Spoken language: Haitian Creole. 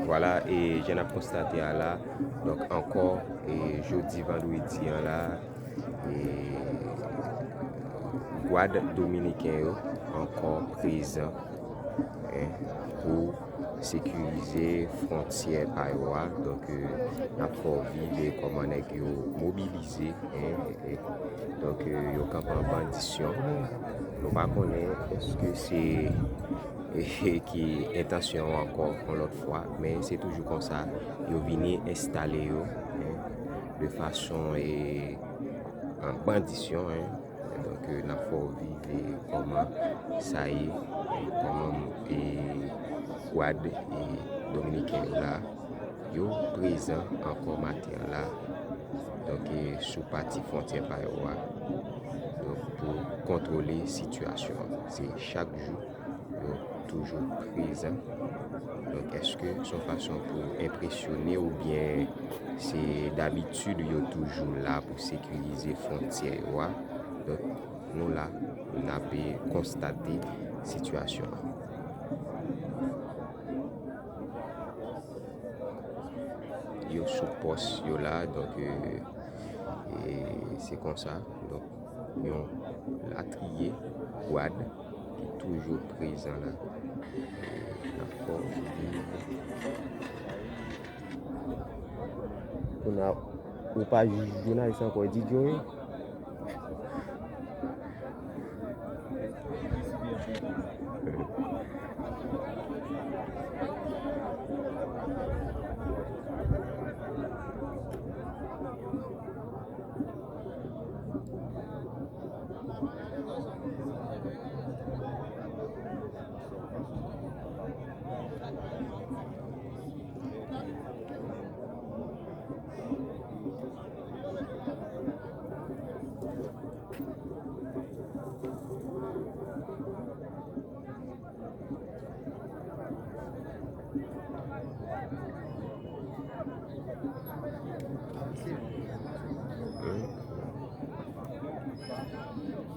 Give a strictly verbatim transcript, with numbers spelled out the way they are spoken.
Vwala, e jan n ap konstate a la, donk ankò, e jodi vandredi an la, e gad dominiken yo ankò prezan, en, pou sekirize fwontyè pa yo a. Donk, e, n ap fè w viv kòman nèg yo mobilize, en, e, donk, e, yo kanpe an bandisyon. Nou pa konnen èske se, e, ki entansyon yo ankò yon lòt fwa, men se toujou konsa yo vini enstale yo, en, de fason, e, an bandisyon, en. Donk, e, n ap fè w viv, e, kòman sa ye, e, kòman, e, gad, e, dominiken yo la, yo prezan ankò maten an la. Donk, e, sou pati fwontyè pa yo a. Donk, pou kontwole sitiyasyon an. Se chak jou yo toujou prezan. Donk, èske se yon fason pou enpresyone oubyen se dabitid yo toujou la pou sekirize fwontyè yo a? Donk, nou la, n ap konstate sitiyasyon an. Yo sou pòs yo la, donk, e, e se konsa. Donk, yon latriye gad ki toujou prezan la. N ap fè w viv. Kounye a, ou pa jounalis ankò, DJ wi.